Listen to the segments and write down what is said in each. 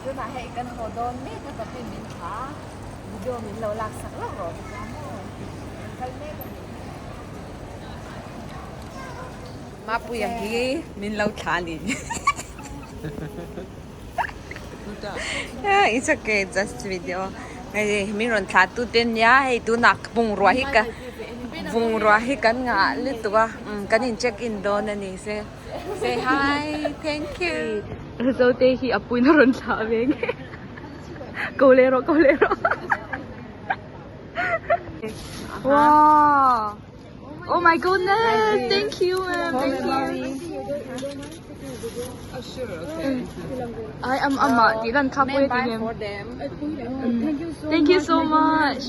Tunah hei kan haw dawn mek a ka pi min thla a, video min lo lak sak hlauh rawh ti ta maw? Kan kal mek a ni. Mapuia hi min lo thla a ni. It's okay just video. Hei min rawn thla tu te nia hei tunah bungrua hi ka bungrua hi kan ngah lutuk a kan in check in dawn a ni se. Say hi thank you. Zote hi a puin a rawn thlah ve nge. Ko leh rawh ko leh rawh. Wow. Oh my goodness. Thank you ma'am. Thank you. I am ama tih lan kha pawh a ti em. Thank you so much.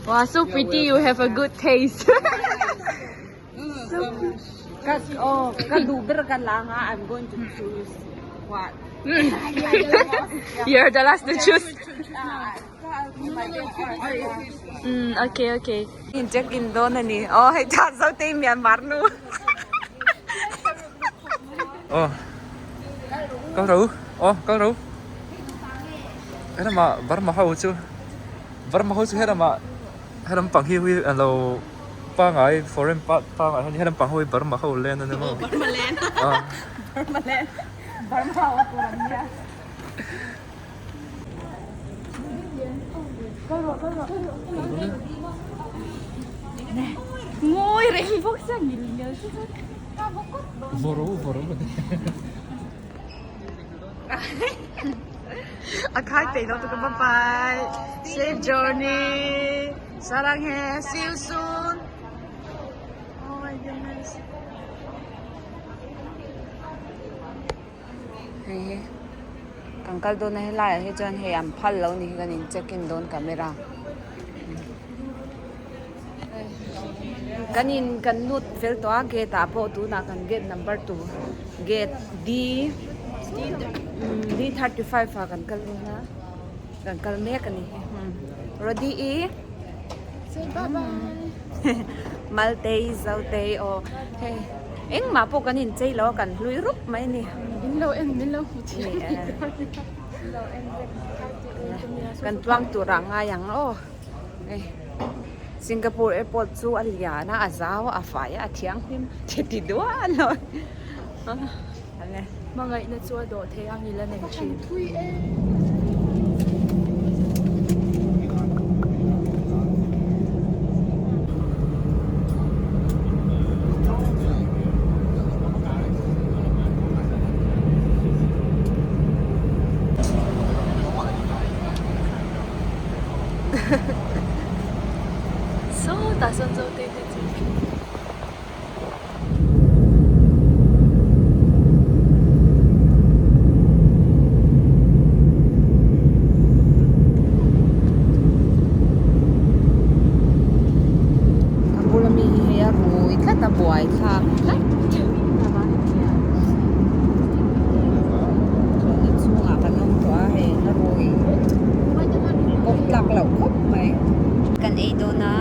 Wow, so pretty. You have a good taste. Ka oh ka duh ber ka lang a I'm going to choose what You're the last to choose. Okay okay. In check in dawn a ni. Oh hei tha zo te Myanmar nu. Oh kal ro oh kal ro helamah Burma ho chu Burma ho chu helamah helam pang hi hui alo Pangai foreign pa pangai ho ni helam pang ho hi Burma ho len a ni maw? Burma len Burma len Burma ho tur an nia. Ngawi reng bawk sia ngil ngel chu chuan. Vawro vawro. A khai peih lo tuk a bye bye safe journey. Sarang he see you soon. Oh my goodness. Hei hi kan kal dawn a helai ah hi chuan hei an phal lo ni hi kan in check in dawn camera kan in kan lut fel tawh a gate ah pawh tunah kan gate number 2 gate D D 35 ah kan kal dawn a. Kan kal mek a ni hi. Rody i. Say bye bye. Maltei Zotei aw hei engmah pawh kan inchei lo a kan hlui rup mai a ni. Min lo en min lo hmu thiam. Kan tluang tur ah ngai ang aw. Hei Singapore airport chu a lian a a zau a a fai a a thianghlim ti duah lo. Hmangaihna chu a dawh thei ang ila nei thin. Sawtah sawn Zote te chu. A bula mi hi hei a rui tlat a buai thlak tlat chawlhni chhungah kan awm tawh a hei a rui kawp tlak loh khawp mai kan ei dawn a.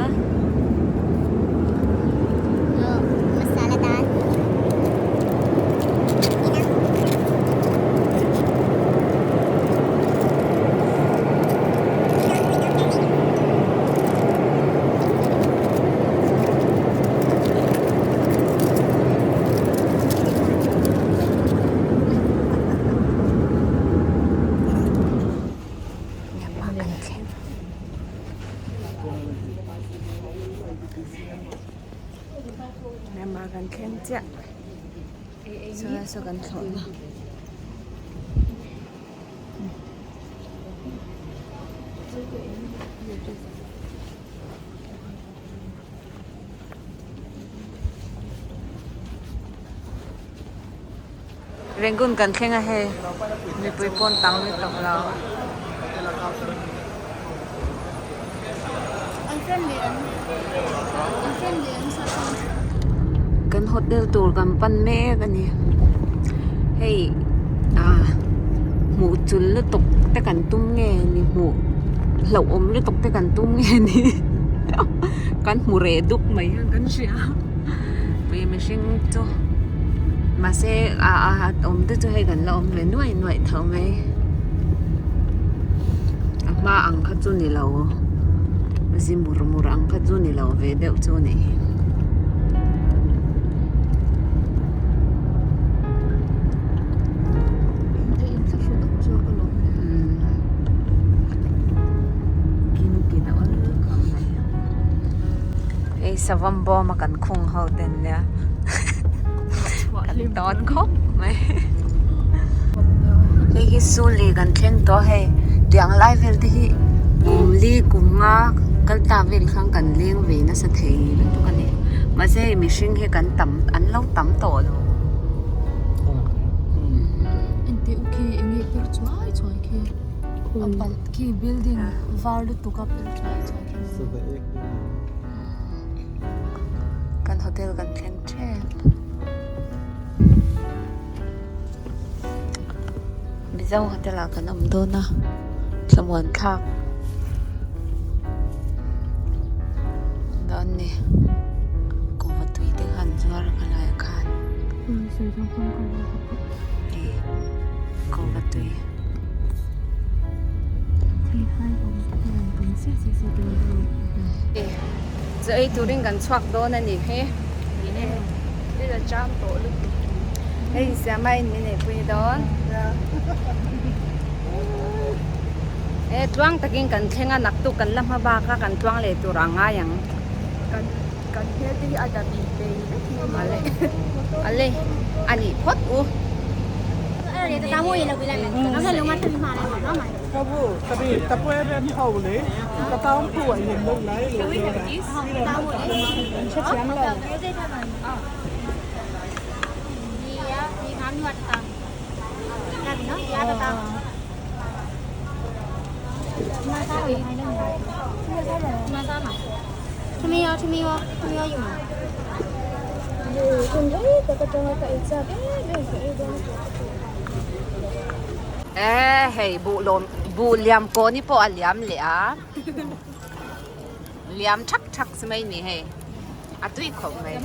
Myanmar kan thleng chiah saw saw kan thlawh na. Rangoon kan thleng a hei mipui pawn tam lutuk lo. Kan hotel tur kan pan mek a ni hei ah hmuh chul lutuk te kan tum nge ni hmuh hlauhawm lutuk te kan tum nge ni kan hmu reh dup mai hian kan hria mihring chu. Mahse a a awm te chu hei kan la awm ve nuai nuai tho mai. A hma ang kha chu ni lo zi mur mur ang kha chu ni lo ve deuh chu a nih hi. Hei savam bawm a kan khung ho te an nia kan tawn khawp mai hei hi suli kan thleng tawh a hei tiang lai vel te hi kum li kum nga kal ta vel khan kan leng ve nasa thei lutuk a ni mahse hei mihring hi kan tam an lo tam tawh lo. Enteh u khi enge per chuai chuai khi a palh khi building var lutuk a per chuai chuai khi. Kan hotel kan thleng tep. Mizo hotel ah kan awm dawn a thlamuan thlak dawn ni kuhva tui te khan zuar a khalai ah khan kuhva tui. Chaw ei turin kan chhuak dawn a ni hi. Hei siama in min eipui dawn. E tluang takin kan thleng a naktuk kan la hma bak a kan tluang leh tur a ngai ang. Kan hmel te hi a dam in bei vek mai. Ale ale a nih phawt u. E hei buh lawm buh liam kaw ni pawh a liam leh a liam thak thak chu mai ni hei a tui khawp mai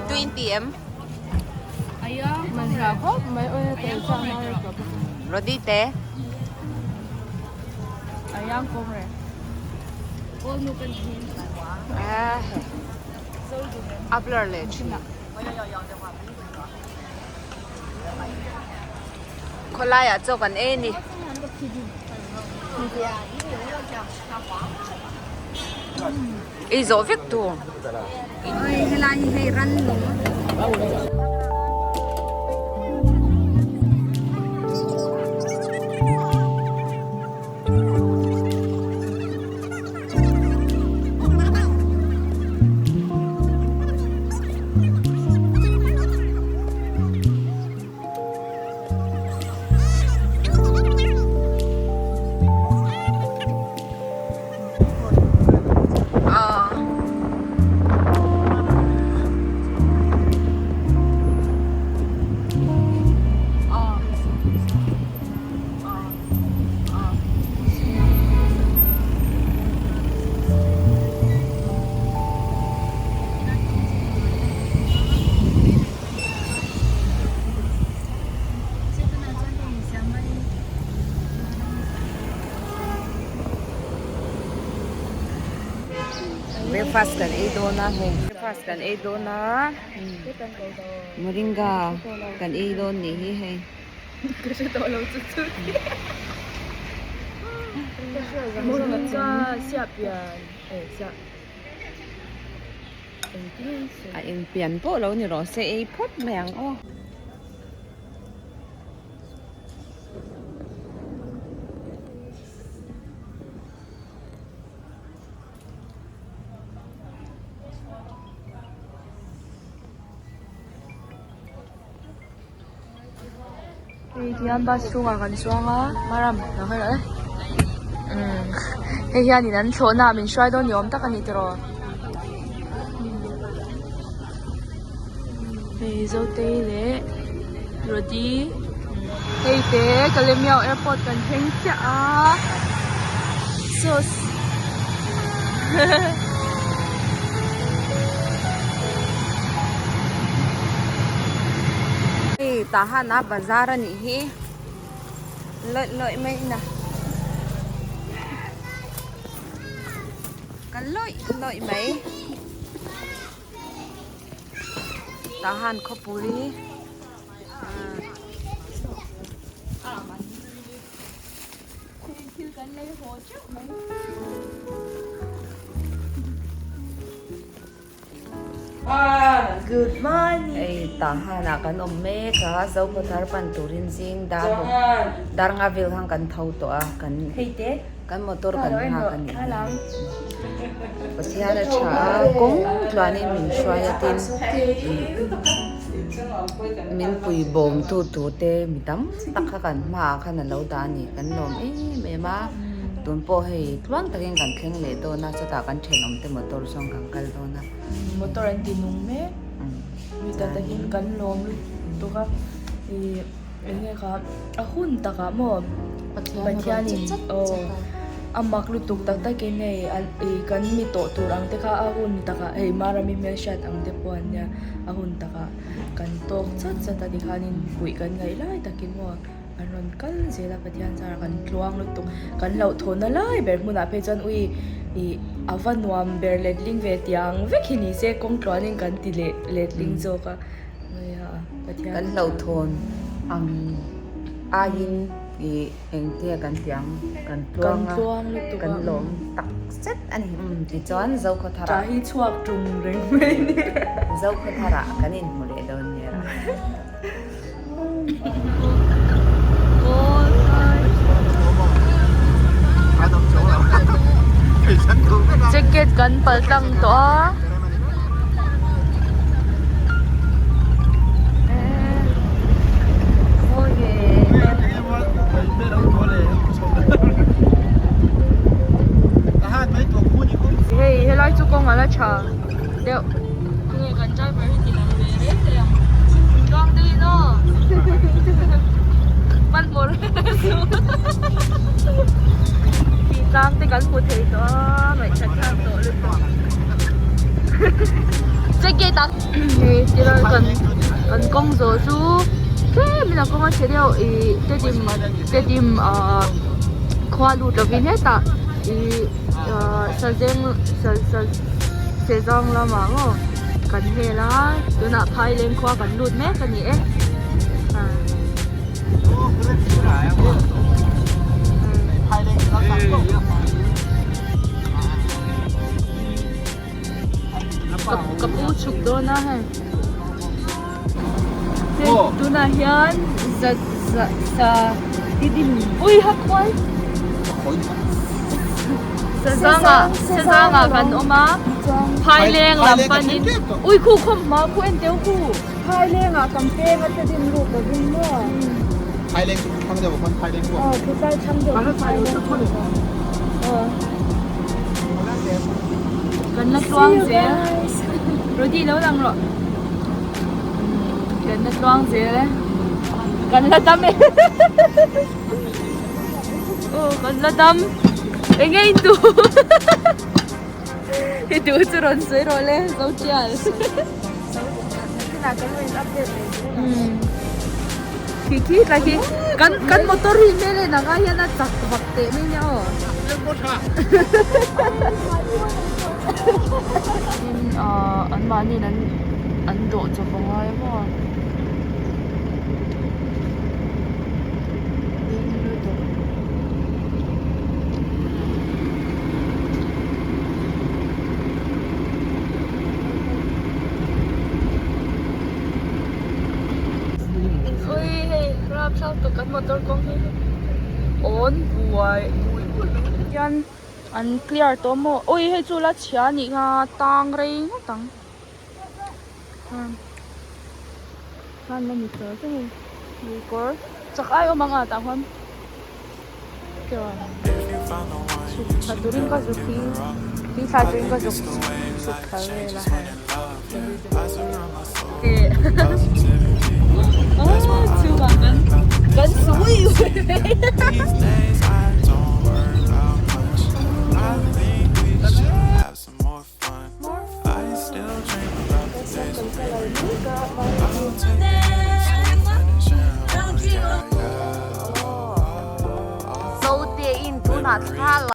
tui in ti em Rody te. A blur leh thin a khawlai ah chaw kan ei a ni ei zawh vek tur helai hi hei rannung. Breakfast kan ei dawn a hei breakfast kan ei dawn a moringa kan ei dawn nih hi hei. Ka hre tawh lo chu chu Moringa siap pian eh siap engtin A eng pian pawh lo ni rawh se ei phawt mai ang aw. Hei hian bus chhungah kan chuang a maram lo hawi rawh e umm hei hianin an thlawhna ah min hruai dawn ni awm tak a ni tiraw hei Zotei leh Rody hei te Kalemiao airport kan thleng chiah a sauce Tahan a bazar a nih hi lawih lawih mai in a kal lawih lawih mai Tahan khawpui Good morning. Hei Tahan ah kan awm mek a Zokhawthar pan turin zing dar dar nga vel khan kan tho tawh a kan kan motor kan nghak a ni Pathian a tha a kawng tluanin min hruai a tin min pui bawm tu tur te mi tam tak kha kan hmaah khan a lo dah a ni kan lawm em em a tun pawh hei tluang takin kan thleng leh dawn a chutah kan thenawm te motor chuan kan kal dawn a. Motor an ti nung mek mi ta takin kan lawm lutuk a ih eng nge kha a hun takah maw Pathianin aw a mak lutuk tak takin hei ih kan mi tawh tur ang te kha a hun takah hei Marami hmelhriat ang te pawh an nia a hun takah kan tawk chat chat a tikhanin puih kan ngaih lai takin maw an rawn kal zel a Pathian zarah kan tluang lutuk kan hlauhthawhna lai ber hmunah phei chuan ui ih a va nuam ber letling ve tiang vek hi ni se kawng tluanin kan ti leh letling zawk a Pathian kan hlauhthawn ang aiin ih engtia kan tih ang kan tluang a kan lawm tak zet a ni tichuan Zokhawthar ah tah hi chhuak tum reng mai a ni Zokhawthar ah kan inhmu leh dawn nia. Jacket kan pal tlang tawh a. Hei helai chu kawng a la tha deuh. Tinge kan driver hi ti lang ve reng reng ang. Tluang te in aw. Hmanhmawh reng suh. Khi tlang te kan hmu thei tawh a ngaihthla thlak tawh lutuk. Check gate ah hei tilai kan kan kawng zawh chu tlem in a kawng a chhe deuh ih tedim tedim ah khua lut lovin hetah ih ah sazeng sa sa sezang lamah maw kan hel a tunah phaileng khua kan lut mek a ni e ah. Ka pu chhuk dawn a hei hei tunah hian za za sa tidim ui ha khuai sazanga sazanga kan awm a phaileng lam panin ui khu khawm hma khu en teuh khu phaileng ah kan peng a tidim lut lovin maw phaileng chu thlang deuh khawn phaileng pawh aw khawtlai thlang deuh phaileng aw Kan la tluang zel Rudy lo lang rawh Kan la tluang zel e Kan la dam e Aw kan la dam Enge in duh I duh chu rawn sawi rawh le zo tial Khi khi tlai khi kan kan motor hi hmel en anga hian a chak vak teh mai nia aw. Tin ah an mahni in an an dawh chawp a ngai maw. Ui hei rapthlak tuk kan motor kawng hi awn buai bui bui hian an clear tawh maw ui hei chu la chhia a nih kha tang rei ngawt ang khan la ni tawh te hei lui kawr chak ai awm ang a tah khuan chhuk thla turin ka zuk hi tui thla turin ka zuk chhuk thla vel a hei chungah kan kan su ui ui mai tunah thla.